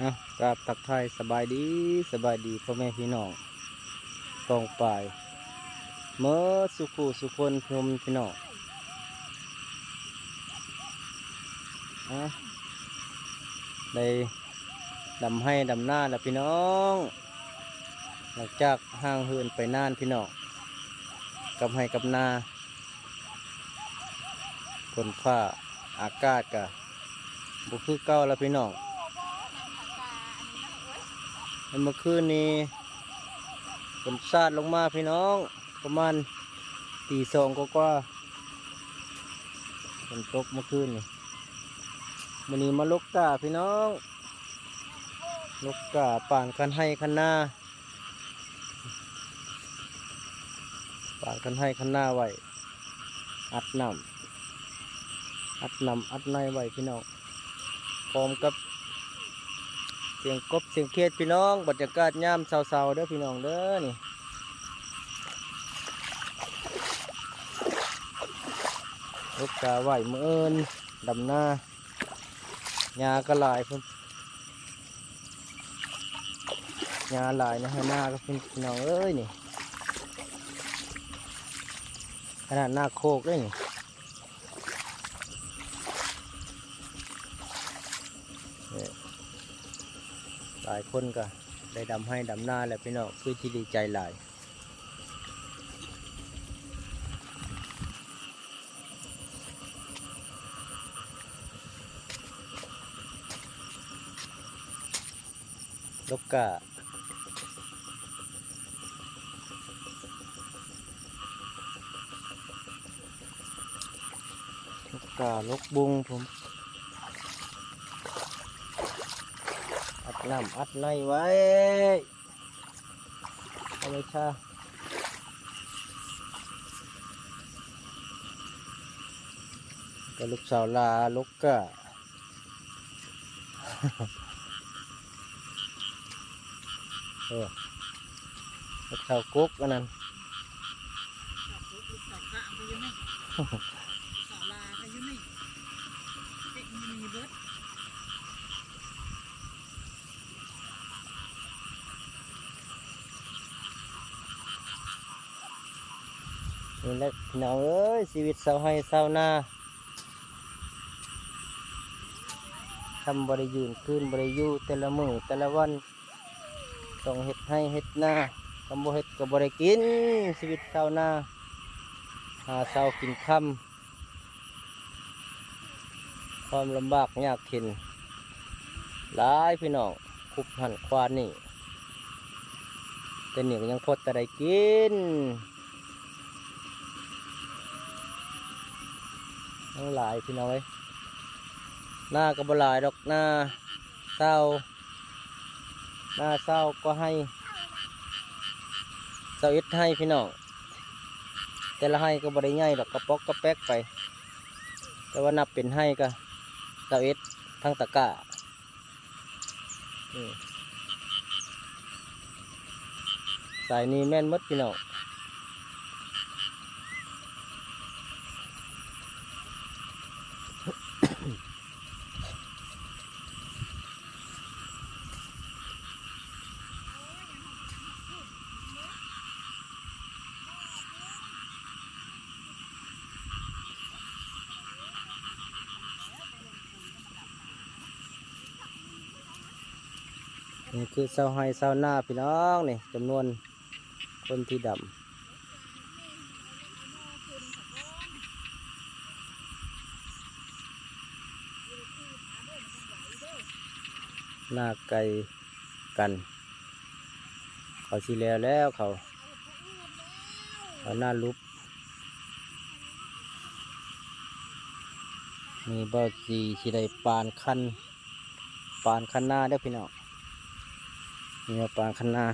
ອ່ະ ກາບທັກທາຍສະບາຍດີ ສະບາຍດີພໍ່ແມ່ພີ່ນ້ອງປ້ອງປາຍເໝິດສູ່ຄູ່ສູ່ຄົນ ພີ່ນ້ອງ ອ່ະ ໄດ້ດຳໄຮ່ດຳນາແລ້ວພີ່ນ້ອງ ຫຼັງຈາກຫ່າງເຫີນໄປນານພີ່ນ້ອງ ກັບໄຮ່ກັບນາ. ຝົນຟ້າອາກາດກະບໍ່ຄືເກົ່າແລ້ວພີ່ນ້ອງ ແລະເມື່ອຄືນນີ້ຝົນສາດລົງມາພີ່ນ້ອງ ປະມານຕີສອງກວ່າໆ ຝົນຕົກເມື່ອຄືນນີ້ ມື້ນີ້ມາຫຼົກກ້າພີ່ນ້ອງ ຫຼົກກ້າປານຄັນໄຮ່ຄັນນາ ປານຄັນໄຮ່ຄັນນາໄວ້ ອັດນ້ຳ ອັດນ້ຳອັດໃນໄວ້ພີ່ນ້ອງ ພ້ອມກັບສຽງກົບສຽງຂຽດພີ່ນ້ອງ ບັນຍາກາດຍາມເຊົ້າໆເດີພີ່ນ້ອງເດີ ນີ້ ຫຼົກກ້າໄວ້ ມື້ອື່ນດຳນາ ຫຍ້າກໍຫຼາຍພຸ້ນ ຫຍ້າຫຼາຍໃນໄຮ່ນາກໍພີ່ນ້ອງເອີຍ ນີ້ ຂະໜາດນາໂຄກເດ້ນີ້ ຫຼາຍຄົນກໍໄດ້ດຳໄຮ່ດຳນາແລ້ວພີ່ນ້ອງ ຄືຊິດີໃຈຫຼາຍ. ຫຼົກກ້າ ຫຼົກກ້າຫຼົກບຸງ ອັດນ້ຳອັດໃນໄວ້ ທຳມະຊາດ ກໍລູກສາວຫຼ້າຫຼົກກ້າ ເອີ ລູກສາວກົກອັນນັ້ນ ສາວກົກ ລູກສາວກ້າກໍຢູ່ນີ້ ສາວຫຼ້າກໍຢູ່ນີ້ ເຕັມຢູ່ນີ້ເບິດ. ນີ້ແຫຼະພີ່ນ້ອງເອີຍ ຊີວິດຊາວໄຮ່ຊາວນາ ຄຳບໍ່ໄດ້ຢືນ ຄືນບໍ່ໄດ້ຢູ່ ແຕ່ລະມື້ແຕ່ລະວັນ ຕ້ອງເຮັດໄຮ່ເຮັດນາ ຄຳບໍ່ເຮັດກໍບໍ່ໄດ້ກິນ ຊີວິດຊາວນາ ຫາເຊົ້າກິນຄ່ຳ ຄວາມລຳບາກຍາກເຂັນຫຼາຍພີ່ນ້ອງ ຄຸບຫັ້ນຄວານນີ້ ແຕ່ນີ້ກໍຍັງພໍແຕ່ໄດ້ກິນ ຍັງຫຼາຍພີ່ນ້ອງເອີຍ ນາກໍບໍ່ຫຼາຍດອກ ນາຊາວ ນາຊາວກວ່າໄຮ່ ຊາວເອັດໄຮ່ພີ່ນ້ອງ ແຕ່ລະໄຮ່ກໍບໍ່ໄດ້ໃຫຍ່ດອກ ກະປອກກະແປກໄປ ແຕ່ວ່ານັບເປັນໄຮ່ກໍຊາວເອັດ ທັງຕະກ້າ ອືມ ສາຍນີ້ແມ່ນໝົດພີ່ນ້ອງ. ນີ້ຄືຊາວໄຮ່ຊາວນາພີ່ນ້ອງ ນີ້ຈຳນວນຄົນທີ່ດຳ ນາໄກ່ກັນ ເຂົາຊິແລ້ວແລ້ວ ເຂົາ ເອົານາຫຼຸບ ນີ້ບ່າວສີຊິໄດ້ປານຄັນ ປານຄັນນາເດີພີ່ນ້ອງ ນີ້ວ່າປານຄັນນາ